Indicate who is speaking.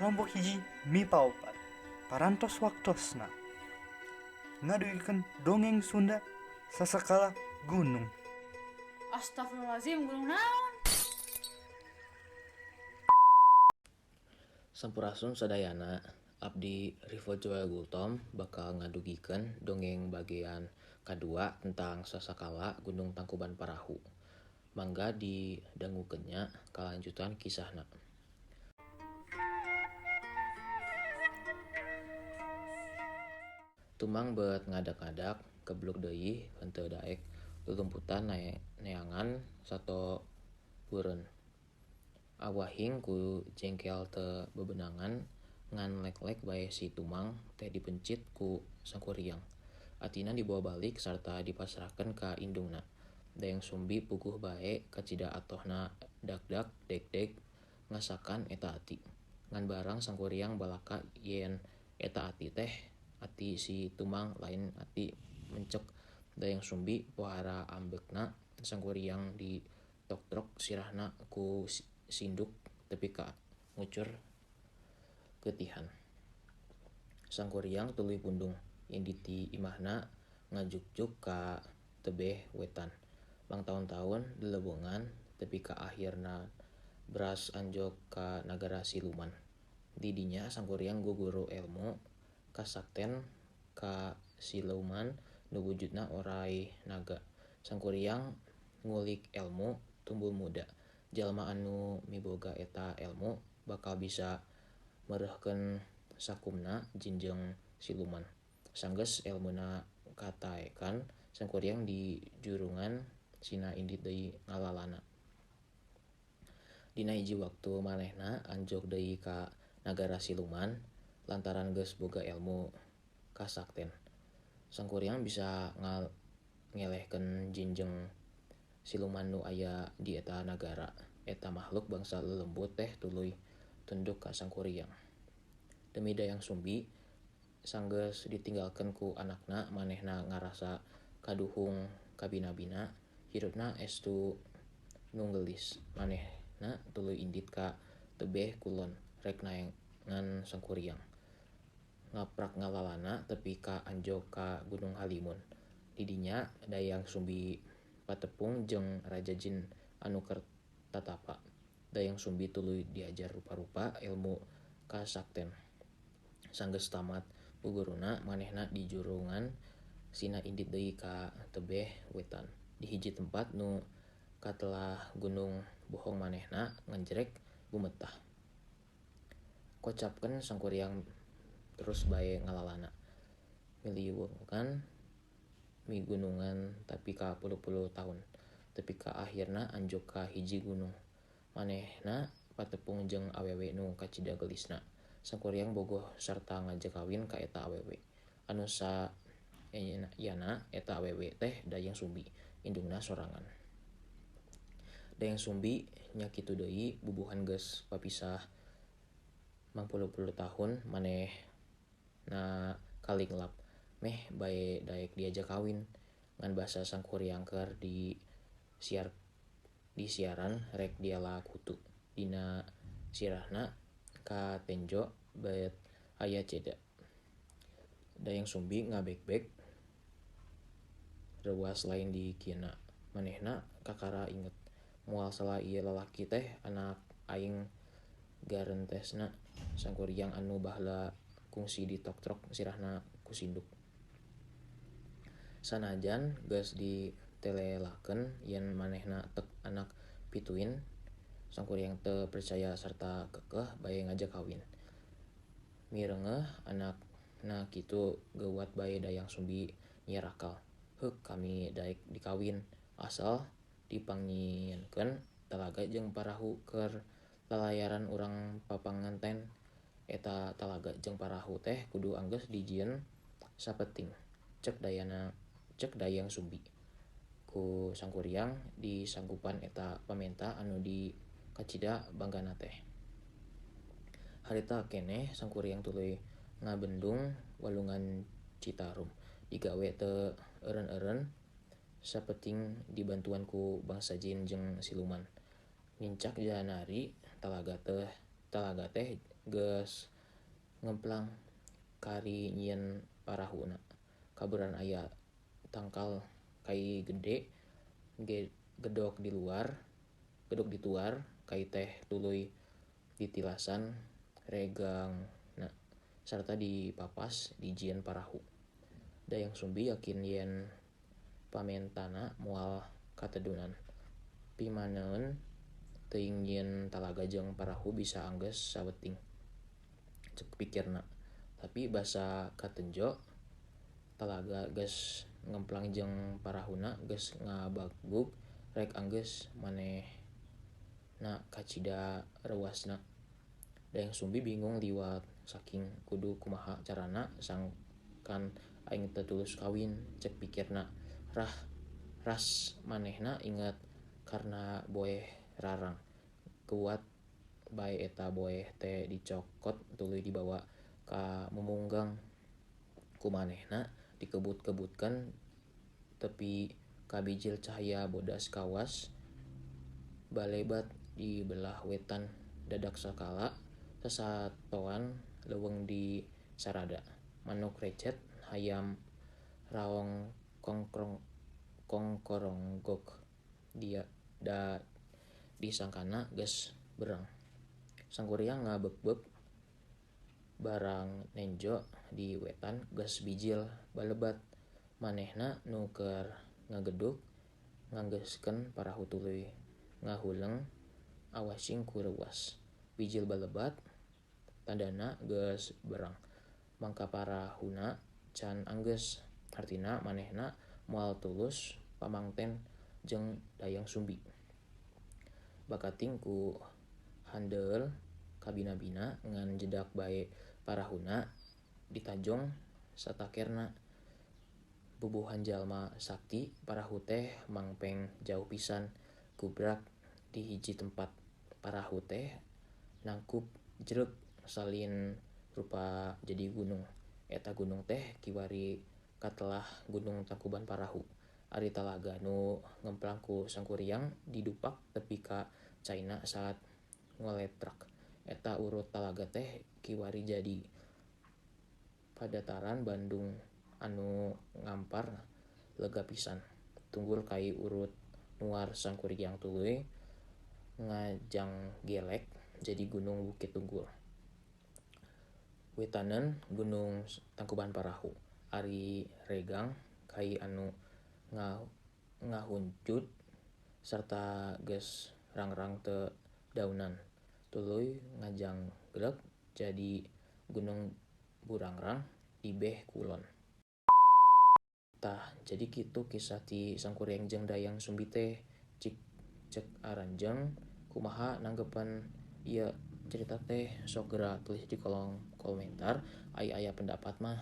Speaker 1: Kelompok hiji MIPA 4. Parantos waktosna ngadugikeun dongeng Sunda Sasakala Gunung.
Speaker 2: Astagfirullahaladzim, gunung naon?
Speaker 3: Sampurasun sadayana, abdi Rivo Joel Gultom bakal ngadugikeun dongeng bagian kadua tentang Sasakala Gunung Tangkuban Parahu. Mangga didangukeun nya kalanjutan kisahna. Tumang beut ngadak-ngadak kebluk deui henteu daek lulumputan neangan sato beureun. Awahing ku jengkel teu bebenangan ngan lek-lek bae si Tumang teh dipencit ku Sangkuriang. Atina dibawa balik sarta dipasrahkeun ka indungna. Dayang Sumbi puguh bae kacida atohna dak-dak deg-deg ngasakan eta ati. Ngan barang Sangkuriang balaka yen eta ati teh ati si Tumang lain ati mencek Dayang Sumbi pohara ambekna Sangkuriang ditoktrok sirahna ku sinduk tepi ka ngucur keutihan. Sangkuriang tuluy pundung indit ti imahna ngajukjuk ka tebeh wetan. Mangtaun-taun lelebongan tepi ka akhirna beras anjog ka nagara siluman. Di dinya Sangkuriang guguru elmu kasakten ka siluman nu wujudna oray naga. Sangkuriang ngulik elmu tumbul muda. Jalma anu miboga eta elmu bakal bisa mereuhkeun sakumna jin jeung siluman. Sanggeus elmuna kataekan, Sangkuriang dijurungan sina indit deui ngalalana. Dina hiji waktu manehna anjog deui ka nagara siluman lantaran geus boga elmu kasakten. Sangkuriang bisa ngelehkeun jin jeung siluman nu aya di eta nagara. Eta makhluk bangsa lelembut teh tuluy tunduk ka Sangkuriang. Demi Dayang Sumbi sanggeus ditinggalkeun ku anakna, manehna ngarasa kaduhung kabina-bina, hirupna estu nu geulis. Manehna tuluy indit ka tebeh kulon rek naengan Sangkuriang. Ngaprak ngalalana tepi ka anjog ka Gunung Halimun. Di dinya Dayang Sumbi patepung jeung Raja Jin anu keur tatapa. Dayang Sumbi tuluy diajar rupa-rupa ilmu kasakten. Sanggeus tamat guguruna, manehna dijurungan sina indit deui ka tebeh wetan. Di hiji tempat nu katelah gunung bohong manehna nganjrek gumetah. Kocapkeun Sangkuriang terus bae ngalalana. Miliwungan migunungan tapi ka puluh-puluh tahun. Tepi ka akhirna anjog ka hiji gunung. Manehna patepung jeung awewe nu kacida geulisna. Sangkuriang bogoh sarta ngajak kawin ka eta awewe. Anu saeyana eta awewe teh Dayang Sumbi, indungna sorangan. Dayang Sumbi nya kitu deui bubuhan geus papisah mangpuluh-puluh tahun manehna kalinglap. Meh bae daek diajak kawin. Ngan basa Sangkuriang keur disiaran rek diala kutu. Dina sirahna ka tenjo beut aya ceda. Dayang Sumbi ngabek-bek reuas lain dikieuna. Manehna kakara inget moal salah ieu lalaki teh anak aing garentesna Sangkuriang anu baheula kungsi ditoktrok sirahna ku sinduk. Sanajan geus ditelelakeun yen manehna tek anak pituin, Sangkuriang teu percaya sarta keukeuh bae ngajak kawin. Mireungeuh anakna kitu geuwat bae Dayang Sumbi nyiar akal. Heuk kami daek dikawin asal dipangyieunkeun talaga jeung parahu keur lalayaran urang papanganten. Eta talaga jeung parahu teh kudu anggeus dijieun sapeting. Cek Dayang Sumbi. Ku Sangkuriang disanggupan eta pamenta anu dikacida banggana teh. Harita keneh Sangkuriang tuluy ngabendung walungan Citarum. Digawe teu eureun-eureun sapeting dibantuan ku bangsa jin jeung siluman. Nincak janari talaga teh geus ngemplang kari nyieun parahuna. Kaberan aya tangkal kai gede gedok di luar, gedok dituar kai teh tuluy ditilasan regangna sarta dipapas dijieun parahu. Dayang Sumbi yakin yen pamentana moal katedunan. Pimaneun teuing nyieun talaga jeung parahu bisa anggeus saeutik, cek pikirna. Tapi basa katenjo talaga geus ngemplang jeung parahuna geus ngabagug rek anggeus manehna kacida reuasna. Dayang Sumbi bingung liwat saking kudu kumaha carana sangkan aing teu tulus kawin, cek pikirna. Rah ras manehna inget karena boeh rarang. Kuat bae eta boeh teh dicokot tuluy dibawa ka mumunggang. Ku manehna dikebut-kebutkeun tepi ka bijil cahaya bodas kawas balebat di belah wetan dadak sakala sasatoan leuweung di sarada. Manuk recet hayam raong kongkrong kongkoronggok dia da disangkana geus berang. Sangkuriang ngabeukbeuk barang nenjo di wetan geus bijil balebat. Manehna nu keur ngageduk nganggeuskeun parahu tuluy ngahuleng awasing ku reuas. Bijil balebat tandana geus berang. Mangka parahuna can anggeus, hartina manehna moal tulus pamangten jeung Dayang Sumbi. Bakating ku handeul kabina-bina ngan jedak bae parahuna ditajong satakerna. Bubuhan jalma sakti parahu teh mangpeng jauh pisan gubrak di hiji tempat. Parahu teh nangkup jreug salin rupa jadi gunung. Eta gunung teh kiwari katelah Gunung Tangkuban Parahu. Ari talaga nu ngemplang ku Sangkuriang didupak tepi ka caina saat ngoletrak. Eta urut talaga teh kiwari jadi padataran Bandung anu ngampar lega pisan. Tunggul kai urut nuar Sangkuriang tuluy ngajanggelek jadi Gunung Bukit Tunggul. Wetaneun Gunung Tangkuban Parahu. Ari regang kai anu ngahuncut serta geus rangrang teu daunan tuluy ngajanggelek jadi Gunung Burangrang ibeh kulon. Tah jadi kitu kisah ti Sangkuriang jeung Dayang Sumbi teh. Cik cek aranjeun kumaha nanggepan ieu cerita teh, sok geura tulis di kolom komentar ai aya pendapat mah.